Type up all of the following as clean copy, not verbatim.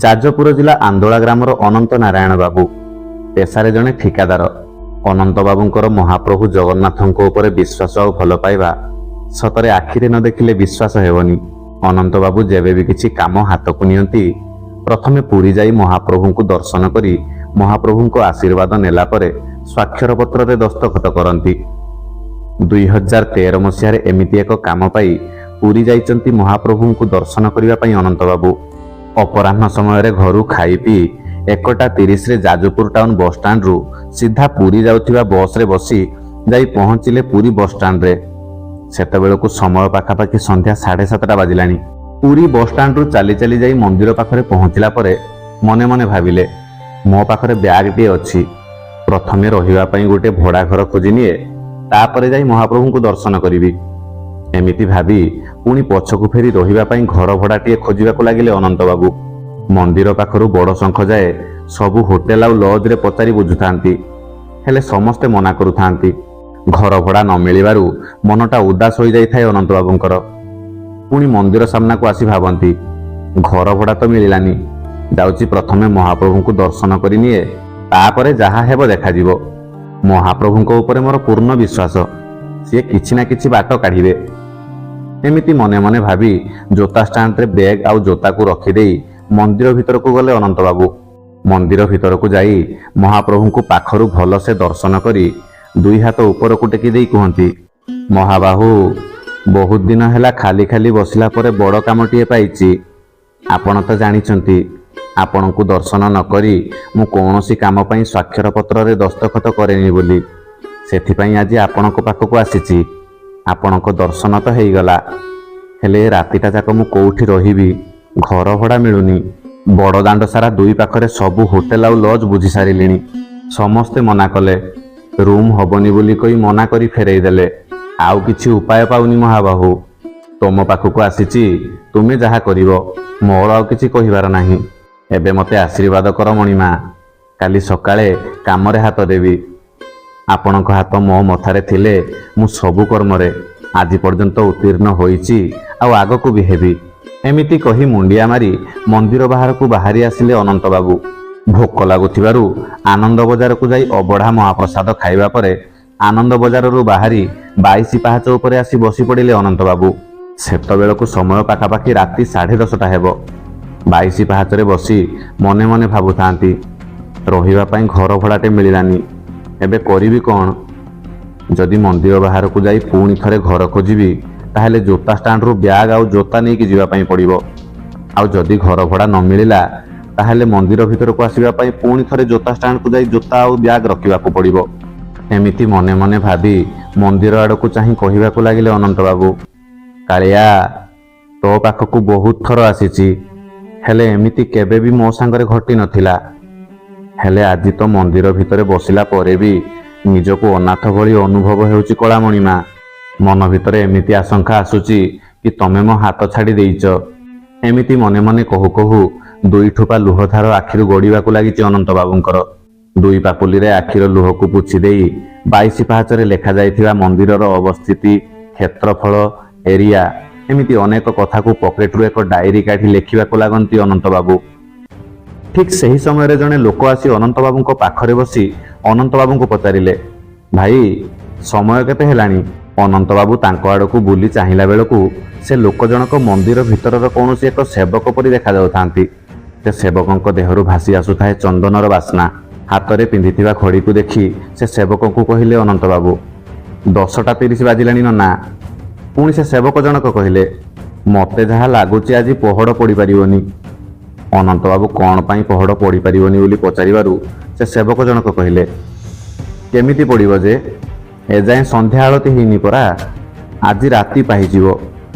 ଯାଜପୁର ଜିଲ୍ଲା ଆନ୍ଦୋଳା ଗ୍ରାମର ଅନନ୍ତ ନାରାୟଣ ବାବୁ ପେଶାରେ ଜଣେ ଠିକାଦାର। ଅନନ୍ତ ବାବୁଙ୍କର ମହାପ୍ରଭୁ ଜଗନ୍ନାଥଙ୍କ ଉପରେ ବିଶ୍ୱାସ ଆଉ ଭଲ ପାଇବା ସତରେ ଆଖିରେ ନ ଦେଖିଲେ ବିଶ୍ୱାସ ହେବନି। ଅନନ୍ତ ବାବୁ ଯେବେ ବି କିଛି କାମ ହାତକୁ ନିଅନ୍ତି, ପ୍ରଥମେ ପୁରୀ ଯାଇ ମହାପ୍ରଭୁଙ୍କୁ ଦର୍ଶନ କରି ମହାପ୍ରଭୁଙ୍କ ଆଶୀର୍ବାଦ ନେଲା ପରେ ସ୍ୱାକ୍ଷର ପତ୍ରରେ ଦସ୍ତଖତ କରନ୍ତି। 2013 ମସିହାରେ ଏମିତି ଏକ କାମ ପାଇ ପୁରୀ ଯାଇଛନ୍ତି ମହାପ୍ରଭୁଙ୍କୁ ଦର୍ଶନ କରିବା ପାଇଁ ଅନନ୍ତ ବାବୁ। ଅପରାହ୍ନ ସମୟରେ ଘରୁ ଖାଇ ପିଇ 1ଟା 30ରେ ଯାଜପୁର ଟାଉନ ବସଷ୍ଟାଣ୍ଡରୁ ସିଧା ପୁରୀ ଯାଉଥିବା ବସରେ ବସି ଯାଇ ପହଞ୍ଚିଲେ ପୁରୀ ବସଷ୍ଟାଣ୍ଡରେ। ସେତେବେଳକୁ ସମୟ ପାଖାପାଖି ସନ୍ଧ୍ୟା 7:30 ବାଜିଲାଣି। ପୁରୀ ବସଷ୍ଟାଣ୍ଡରୁ ଚାଲି ଚାଲି ଯାଇ ମନ୍ଦିର ପାଖରେ ପହଞ୍ଚିଲା ପରେ ମନେ ମନେ ଭାବିଲେ, ମୋ ପାଖରେ ବ୍ୟାଗଟିଏ ଅଛି, ପ୍ରଥମେ ରହିବା ପାଇଁ ଗୋଟେ ଭଡ଼ା ଘର ଖୋଜି ନିଏ, ତାପରେ ଯାଇ ମହାପ୍ରଭୁଙ୍କୁ ଦର୍ଶନ କରିବି। ଏମିତି ଭାବି ପୁଣି ପଛକୁ ଫେରି ରହିବା ପାଇଁ ଘର ଭଡ଼ାଟିଏ ଖୋଜିବାକୁ ଲାଗିଲେ ଅନନ୍ତ ବାବୁ। ମନ୍ଦିର ପାଖରୁ ବଡ଼ ଶଙ୍ଖ ଯାଏ ସବୁ ହୋଟେଲ ଆଉ ଲଜରେ ପଚାରି ବୁଝୁଥାନ୍ତି, ହେଲେ ସମସ୍ତେ ମନା କରୁଥାନ୍ତି। ଘର ଭଡ଼ା ନ ମିଳିବାରୁ ମନଟା ଉଦାସ ହୋଇଯାଇଥାଏ ଅନନ୍ତ ବାବୁଙ୍କର। ପୁଣି ମନ୍ଦିର ସାମ୍ନାକୁ ଆସି ଭାବନ୍ତି, ଘର ଭଡ଼ା ତ ମିଳିଲାନି, ଯାଉଛି ପ୍ରଥମେ ମହାପ୍ରଭୁଙ୍କୁ ଦର୍ଶନ କରି ନିଏ, ତାପରେ ଯାହା ହେବ ଦେଖାଯିବ। ମହାପ୍ରଭୁଙ୍କ ଉପରେ ମୋର ପୂର୍ଣ୍ଣ ବିଶ୍ୱାସ, ସିଏ କିଛି ନା କିଛି ବାଟ କାଢ଼ିବେ। ଏମିତି ମନେ ମନେ ଭାବି ଜୋତା ଷ୍ଟାଣ୍ଡରେ ବ୍ୟାଗ୍ ଆଉ ଜୋତାକୁ ରଖିଦେଇ ମନ୍ଦିର ଭିତରକୁ ଗଲେ ଅନନ୍ତ ବାବୁ। ମନ୍ଦିର ଭିତରକୁ ଯାଇ ମହାପ୍ରଭୁଙ୍କୁ ପାଖରୁ ଭଲସେ ଦର୍ଶନ କରି ଦୁଇ ହାତ ଉପରକୁ ଟେକି ଦେଇ କୁହନ୍ତି, ମହାବାହୁ, ବହୁତ ଦିନ ହେଲା ଖାଲି ଖାଲି ବସିଲା ପରେ ବଡ଼ କାମଟିଏ ପାଇଛି। ଆପଣ ତ ଜାଣିଛନ୍ତି, ଆପଣଙ୍କୁ ଦର୍ଶନ ନ କରି ମୁଁ କୌଣସି କାମ ପାଇଁ ସ୍ୱାକ୍ଷର ପତ୍ରରେ ଦସ୍ତଖତ କରେନି ବୋଲି। ସେଥିପାଇଁ ଆଜି ଆପଣଙ୍କ ପାଖକୁ ଆସିଛି। ଆପଣଙ୍କ ଦର୍ଶନ ତ ହେଇଗଲା, ହେଲେ ଏ ରାତିଟା ଯାକ ମୁଁ କୋଉଠି ରହିବି? ଘର ଭଡ଼ା ମିଳୁନି। ବଡ଼ ଦାଣ୍ଡ ସାରା ଦୁଇ ପାଖରେ ସବୁ ହୋଟେଲ ଆଉ ଲଜ୍ ବୁଝି ସାରିଲିଣି। ସମସ୍ତେ ମନା କଲେ, ରୁମ୍ ହବନି ବୋଲି କହି ମନା କରି ଫେରେଇ ଦେଲେ। ଆଉ କିଛି ଉପାୟ ପାଉନି ମହାବାହୁ। ତମ ପାଖକୁ ଆସିଛି, ତୁମେ ଯାହା କରିବ, ମୋର ଆଉ କିଛି କହିବାର ନାହିଁ। ଏବେ ମୋତେ ଆଶୀର୍ବାଦ କର ମଣିମା, କାଲି ସକାଳେ କାମରେ ହାତ ଦେବି। ଆପଣଙ୍କ ହାତ ମୋ ମଥାରେ ଥିଲେ ମୁଁ ସବୁ କର୍ମରେ ଆଜି ପର୍ଯ୍ୟନ୍ତ ଉତ୍ତୀର୍ଣ୍ଣ ହୋଇଛି ଆଉ ଆଗକୁ ବି ହେବି। ଏମିତି କହି ମୁଣ୍ଡିଆ ମାରି ମନ୍ଦିର ବାହାରକୁ ବାହାରି ଆସିଲେ ଅନନ୍ତ ବାବୁ। ଭୋକ ଲାଗୁଥିବାରୁ ଆନନ୍ଦ ବଜାରକୁ ଯାଇ ଅବଢ଼ା ମହାପ୍ରସାଦ ଖାଇବା ପରେ ଆନନ୍ଦ ବଜାରରୁ ବାହାରି 22 ପାହାଚ ଉପରେ ଆସି ବସି ପଡ଼ିଲେ ଅନନ୍ତ ବାବୁ। ସେତେବେଳକୁ ସମୟ ପାଖାପାଖି ରାତି 10:30 ହେବ। 22 ପାହାଚରେ ବସି ମନେ ମନେ ଭାବୁଥାନ୍ତି, ରହିବା ପାଇଁ ଘର ଭଡ଼ାଟେ ମିଳିଲାନି, ଏବେ କରିବି କ'ଣ? ଯଦି ମନ୍ଦିର ବାହାରକୁ ଯାଇ ପୁଣି ଥରେ ଘର ଖୋଜିବି, ତାହେଲେ ଜୋତା ଷ୍ଟାଣ୍ଡରୁ ବ୍ୟାଗ୍ ଆଉ ଜୋତା ନେଇକି ଯିବା ପାଇଁ ପଡ଼ିବ। ଆଉ ଯଦି ଘର ଭଡ଼ା ନ ମିଳିଲା, ତାହେଲେ ମନ୍ଦିର ଭିତରକୁ ଆସିବା ପାଇଁ ପୁଣି ଥରେ ଜୋତା ଷ୍ଟାଣ୍ଡକୁ ଯାଇ ଜୋତା ଆଉ ବ୍ୟାଗ୍ ରଖିବାକୁ ପଡ଼ିବ। ଏମିତି ମନେ ମନେ ଭାବି ମନ୍ଦିର ଆଡ଼କୁ ଚାହିଁ କହିବାକୁ ଲାଗିଲେ ଅନନ୍ତ ବାବୁ, କାଳିଆ, ତୋ ପାଖକୁ ବହୁତ ଥର ଆସିଛି, ହେଲେ ଏମିତି କେବେ ବି ମୋ ସାଙ୍ଗରେ ଘଟି ନଥିଲା। ହେଲେ ଆଜି ତ ମନ୍ଦିର ଭିତରେ ବସିଲା ପରେ ବି ନିଜକୁ ଅନାଥ ଭଳି ଅନୁଭବ ହେଉଛି। କଳାମଣିମା, ମନ ଭିତରେ ଏମିତି ଆଶଙ୍କା ଆସୁଛି କି ତମେ ମୋ ହାତ ଛାଡ଼ି ଦେଇଛ। ଏମିତି ମନେ ମନେ କହୁ କହୁ ଦୁଇ ଠୋପା ଲୁହଧାର ଆଖିରୁ ଗଡ଼ିବାକୁ ଲାଗିଛି ଅନନ୍ତ ବାବୁଙ୍କର। ଦୁଇ ପାପୁଲିରେ ଆଖିର ଲୁହକୁ ପୋଛି ଦେଇ 22 ପାହାଚରେ ଲେଖାଯାଇଥିବା ମନ୍ଦିରର ଅବସ୍ଥିତି, କ୍ଷେତ୍ରଫଳ, ଏରିଆ ଏମିତି ଅନେକ କଥାକୁ ପକେଟରୁ ଏକ ଡାଏରୀ କାଢି ଲେଖିବାକୁ ଲାଗନ୍ତି ଅନନ୍ତ ବାବୁ। ଠିକ୍ ସେହି ସମୟରେ ଜଣେ ଲୋକ ଆସି ଅନନ୍ତ ବାବୁଙ୍କ ପାଖରେ ବସି ଅନନ୍ତ ବାବୁଙ୍କୁ ପଚାରିଲେ, ଭାଇ, ସମୟ କେତେ ହେଲାଣି? ଅନନ୍ତ ବାବୁ ତାଙ୍କ ଆଡ଼କୁ ବୁଲି ଚାହିଁଲା ବେଳକୁ ସେ ଲୋକ ଜଣକ ମନ୍ଦିର ଭିତରର କୌଣସି ଏକ ସେବକ ପରି ଦେଖାଯାଉଥାନ୍ତି। ସେ ସେବକଙ୍କ ଦେହରୁ ଭାସି ଆସୁଥାଏ ଚନ୍ଦନର ବାସ୍ନା। ହାତରେ ପିନ୍ଧିଥିବା ଘଡ଼ିକୁ ଦେଖି ସେ ସେବକଙ୍କୁ କହିଲେ ଅନନ୍ତ ବାବୁ, 10ଟା 30 ବାଜିଲାଣି ନନା। ପୁଣି ସେ ସେବକ ଜଣକ କହିଲେ, ମୋତେ ଯାହା ଲାଗୁଛି ଆଜି ପହଡ଼ ପଡ଼ିପାରିବନି। ଅନନ୍ତ ବାବୁ କ'ଣ ପାଇଁ ପହଡ଼ ପଡ଼ିପାରିବନି ବୋଲି ପଚାରିବାରୁ ସେ ସେବକ ଜଣକ କହିଲେ, କେମିତି ପଡ଼ିବ ଯେ? ଏଯାଏଁ ସନ୍ଧ୍ୟା ଆଳତି ହେଇନି ପରା, ଆଜି ରାତି ପାହିଯିବ।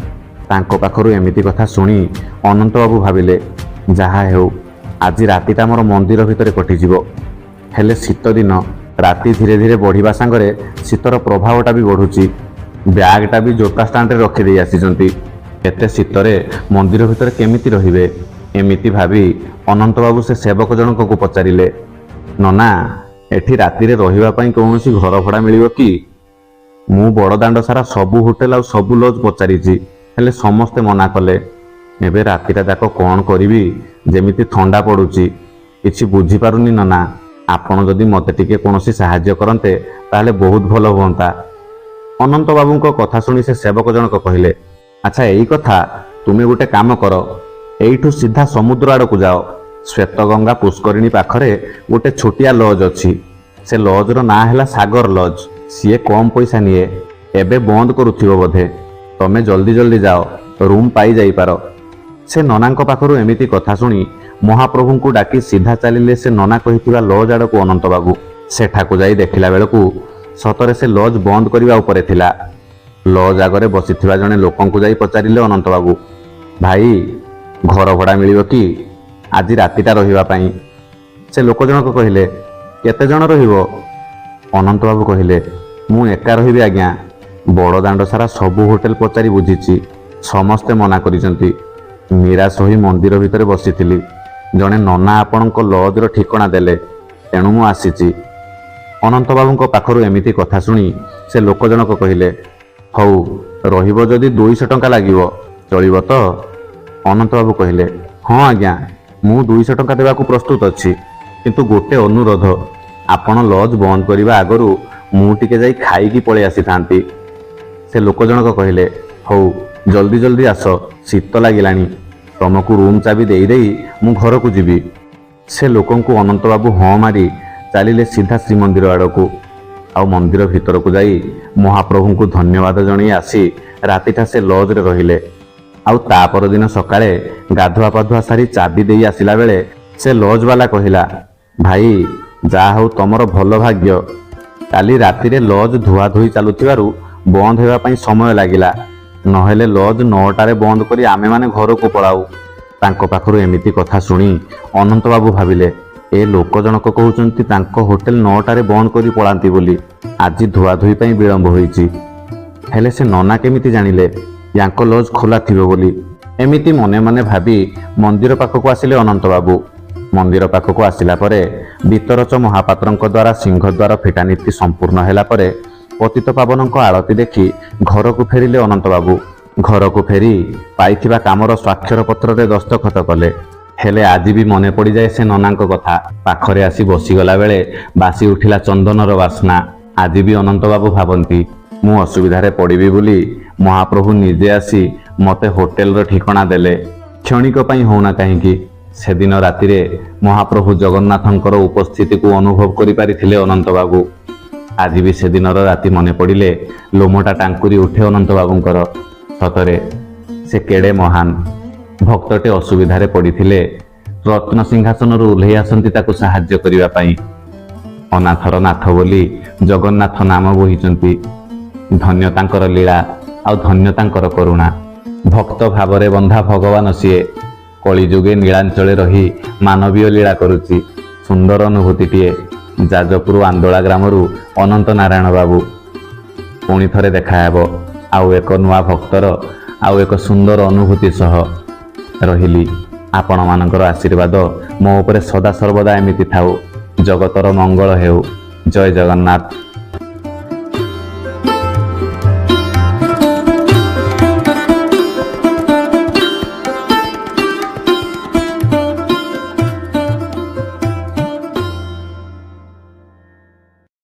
ତାଙ୍କ ପାଖରୁ ଏମିତି କଥା ଶୁଣି ଅନନ୍ତ ବାବୁ ଭାବିଲେ, ଯାହା ହେଉ ଆଜି ରାତିଟା ମୋର ମନ୍ଦିର ଭିତରେ କଟିଯିବ। ହେଲେ ଶୀତ ଦିନ, ରାତି ଧୀରେ ଧୀରେ ବଢ଼ିବା ସାଙ୍ଗରେ ଶୀତର ପ୍ରଭାବଟା ବି ବଢ଼ୁଛି। ବ୍ୟାଗଟା ବି ଜୋତା ଷ୍ଟାଣ୍ଡରେ ରଖିଦେଇ ଆସିଛନ୍ତି। ଏତେ ଶୀତରେ ମନ୍ଦିର ଭିତରେ କେମିତି ରହିବେ? ଏମିତି ଭାବି ଅନନ୍ତ ବାବୁ ସେ ସେବକ ଜଣକକୁ ପଚାରିଲେ, ନନା, ଏଠି ରାତିରେ ରହିବା ପାଇଁ କୌଣସି ଘର ଭଡ଼ା ମିଳିବ କି? ମୁଁ ବଡ଼ ଦାଣ୍ଡ ସାରା ସବୁ ହୋଟେଲ ଆଉ ସବୁ ଲଜ୍ ପଚାରିଛି, ହେଲେ ସମସ୍ତେ ମନା କଲେ। ଏବେ ରାତିଟା ଯାକ କ'ଣ କରିବି, ଯେମିତି ଥଣ୍ଡା ପଡୁଛି, କିଛି ବୁଝିପାରୁନି ନନା। ଆପଣ ଯଦି ମୋତେ ଟିକେ କୌଣସି ସାହାଯ୍ୟ କରନ୍ତେ, ତାହେଲେ ବହୁତ ଭଲ ହୁଅନ୍ତା। ଅନନ୍ତ ବାବୁଙ୍କ କଥା ଶୁଣି ସେ ସେବକ ଜଣକ କହିଲେ, ଆଚ୍ଛା, ଏଇ କଥା, ତୁମେ ଗୋଟେ କାମ କର, ଏଇଠୁ ସିଧା ସମୁଦ୍ର ଆଡ଼କୁ ଯାଅ। ଶ୍ୱେତଗଙ୍ଗା ପୁଷ୍କରିଣୀ ପାଖରେ ଗୋଟେ ଛୋଟିଆ ଲଜ୍ ଅଛି। ସେ ଲଜ୍ର ନାଁ ହେଲା ସାଗର ଲଜ୍। ସିଏ କମ୍ ପଇସା ନିଏ। ଏବେ ବନ୍ଦ କରୁଥିବ ବୋଧେ। ତମେ ଜଲ୍ଦି ଜଲ୍ଦି ଯାଅ, ରୁମ୍ ପାଇ ଯାଇପାର। ସେ ନନାଙ୍କ ପାଖରୁ ଏମିତି କଥା ଶୁଣି ମହାପ୍ରଭୁଙ୍କୁ ଡାକି ସିଧା ଚାଲିଲେ ସେ ନନା କହିଥିବା ଲଜ୍ ଆଡ଼କୁ ଅନନ୍ତ ବାବୁ। ସେଠାକୁ ଯାଇ ଦେଖିଲା ବେଳକୁ ସତରେ ସେ ଲଜ୍ ବନ୍ଦ କରିବା ଉପରେ ଥିଲା। ଲଜ୍ ଆଗରେ ବସିଥିବା ଜଣେ ଲୋକଙ୍କୁ ଯାଇ ପଚାରିଲେ ଅନନ୍ତ ବାବୁ, ଭାଇ, ଘର ଭଡ଼ା ମିଳିବ କି ଆଜି ରାତିଟା ରହିବା ପାଇଁ? ସେ ଲୋକ ଜଣକ କହିଲେ, କେତେ ଜଣ ରହିବ? ଅନନ୍ତ ବାବୁ କହିଲେ, ମୁଁ ଏକା ରହିବି ଆଜ୍ଞା। ବଡ଼ ଦାଣ୍ଡ ସାରା ସବୁ ହୋଟେଲ ପଚାରି ବୁଝିଛି, ସମସ୍ତେ ମନା କରିଛନ୍ତି। ନିରାଶ ହୋଇ ମନ୍ଦିର ଭିତରେ ବସିଥିଲି। ଜଣେ ନନା ଆପଣଙ୍କ ଲଜ୍ର ଠିକଣା ଦେଲେ, ତେଣୁ ମୁଁ ଆସିଛି। ଅନନ୍ତ ବାବୁଙ୍କ ପାଖରୁ ଏମିତି କଥା ଶୁଣି ସେ ଲୋକ ଜଣକ କହିଲେ, ହଉ, ରହିବ ଯଦି 200 ଟଙ୍କା ଲାଗିବ, ଚଳିବ ତ? ଅନନ୍ତ ବାବୁ କହିଲେ, ହଁ ଆଜ୍ଞା, ମୁଁ 200 ଟଙ୍କା ଦେବାକୁ ପ୍ରସ୍ତୁତ ଅଛି, କିନ୍ତୁ ଗୋଟେ ଅନୁରୋଧ, ଆପଣ ଲଜ୍ ବନ୍ଦ କରିବା ଆଗରୁ ମୁଁ ଟିକେ ଯାଇ ଖାଇକି ପଳେଇ ଆସିଥାନ୍ତି। ସେ ଲୋକ ଜଣକ କହିଲେ, ହଉ, ଜଲ୍ଦି ଜଲ୍ଦି ଆସ, ଶୀତ ଲାଗିଲାଣି। ତମକୁ ରୁମ୍ ଚାବି ଦେଇ ଦେଇ ମୁଁ ଘରକୁ ଯିବି। ସେ ଲୋକଙ୍କୁ ଅନନ୍ତ ବାବୁ ହଁ ମାରି ଚାଲିଲେ ସିଧା ଶ୍ରୀମନ୍ଦିର ଆଡ଼କୁ। ଆଉ ମନ୍ଦିର ଭିତରକୁ ଯାଇ ମହାପ୍ରଭୁଙ୍କୁ ଧନ୍ୟବାଦ ଜଣେଇ ଆସି ରାତିଟା ସେ ଲଜ୍ରେ ରହିଲେ। ଆଉ ତା ପରଦିନ ସକାଳେ ଗାଧୁଆ ପାଧୁଆ ସାରି ଚାବି ଦେଇ ଆସିଲା ବେଳେ ସେ ଲଜ୍ ବାଲା କହିଲା, ଭାଇ, ଯାହା ହଉ ତମର ଭଲ ଭାଗ୍ୟ। କାଲି ରାତିରେ ଲଜ୍ ଧୁଆଧୋଇ ଚାଲୁଥିବାରୁ ବନ୍ଦ ହେବା ପାଇଁ ସମୟ ଲାଗିଲା, ନହେଲେ ଲଜ୍ 9ଟାରେ ବନ୍ଦ କରି ଆମେମାନେ ଘରକୁ ପଳାଉ। ତାଙ୍କ ପାଖରୁ ଏମିତି କଥା ଶୁଣି ଅନନ୍ତ ବାବୁ ଭାବିଲେ, ଏ ଲୋକ ଜଣକ କହୁଛନ୍ତି ତାଙ୍କ ହୋଟେଲ 9ଟାରେ ବନ୍ଦ କରି ପଳାନ୍ତି ବୋଲି, ଆଜି ଧୁଆଧୋଇ ପାଇଁ ବିଳମ୍ବ ହୋଇଛି। ହେଲେ ସେ ନନା କେମିତି ଜାଣିଲେ ୟାଙ୍କ ଲଜ୍ ଖୋଲା ଥିବ ବୋଲି? ଏମିତି ମନେ ମନେ ଭାବି ମନ୍ଦିର ପାଖକୁ ଆସିଲେ ଅନନ୍ତ ବାବୁ। ମନ୍ଦିର ପାଖକୁ ଆସିଲା ପରେ ବିତରଚ ମହାପାତ୍ରଙ୍କ ଦ୍ୱାରା ସିଂହଦ୍ୱାର ଫିଟା ନୀତି ସମ୍ପୂର୍ଣ୍ଣ ହେଲା ପରେ ପତିତ ପାବନଙ୍କ ଆଳତି ଦେଖି ଘରକୁ ଫେରିଲେ ଅନନ୍ତ ବାବୁ। ଘରକୁ ଫେରି ପାଇଥିବା କାମର ସ୍ୱାକ୍ଷର ପତ୍ରରେ ଦସ୍ତଖତ କଲେ। ହେଲେ ଆଜି ବି ମନେ ପଡ଼ିଯାଏ ସେ ନନାଙ୍କ କଥା। ପାଖରେ ଆସି ବସିଗଲା ବେଳେ ବାସି ଉଠିଲା ଚନ୍ଦନର ବାସ୍ନା। ଆଜି ବି ଅନନ୍ତ ବାବୁ ଭାବନ୍ତି, ମୁଁ ଅସୁବିଧାରେ ପଡ଼ିବି ବୋଲି ମହାପ୍ରଭୁ ନିଜେ ଆସି ମୋତେ ହୋଟେଲର ଠିକଣା ଦେଲେ। କ୍ଷଣିକ ପାଇଁ ହଉନା କାହିଁକି, ସେଦିନ ରାତିରେ ମହାପ୍ରଭୁ ଜଗନ୍ନାଥଙ୍କର ଉପସ୍ଥିତିକୁ ଅନୁଭବ କରିପାରିଥିଲେ ଅନନ୍ତ ବାବୁ। ଆଜି ବି ସେଦିନର ରାତି ମନେ ପଡ଼ିଲେ ଲୋମଟା ଟାଙ୍କୁରି ଉଠେ ଅନନ୍ତ ବାବୁଙ୍କର। ସତରେ ସେ କେଡ଼େ ମହାନ! ଭକ୍ତଟେ ଅସୁବିଧାରେ ପଡ଼ିଥିଲେ ରତ୍ନ ସିଂହାସନରୁ ଓହ୍ଲେଇ ଆସନ୍ତି ତାକୁ ସାହାଯ୍ୟ କରିବା ପାଇଁ। ଅନାଥର ନାଥ ବୋଲି ଜଗନ୍ନାଥ ନାମ ବୋହିଛନ୍ତି। ଧନ୍ୟ ତାଙ୍କର ଲୀଳା ଆଉ ଧନ୍ୟ ତାଙ୍କର କରୁଣା। ଭକ୍ତ ଭାବରେ ବନ୍ଧା ଭଗବାନ ସିଏ କଳିଯୁଗେ ନୀଳାଞ୍ଚଳେ ରହି ମାନବୀୟ ଲୀଳା କରୁଛି। ସୁନ୍ଦର ଅନୁଭୂତିଟିଏ। ଯାଜପୁର ଆନ୍ଦୋଳା ଗ୍ରାମରୁ ଅନନ୍ତ ନାରାୟଣ ବାବୁ। ପୁଣି ଥରେ ଦେଖାହେବ ଆଉ ଏକ ନୂଆ ଭକ୍ତର ଆଉ ଏକ ସୁନ୍ଦର ଅନୁଭୂତି ସହ। ରହିଲି। ଆପଣମାନଙ୍କର ଆଶୀର୍ବାଦ ମୋ ଉପରେ ସଦା ସର୍ବଦା ଏମିତି ଥାଉ। ଜଗତର ମଙ୍ଗଳ ହେଉ। ଜୟ ଜଗନ୍ନାଥ।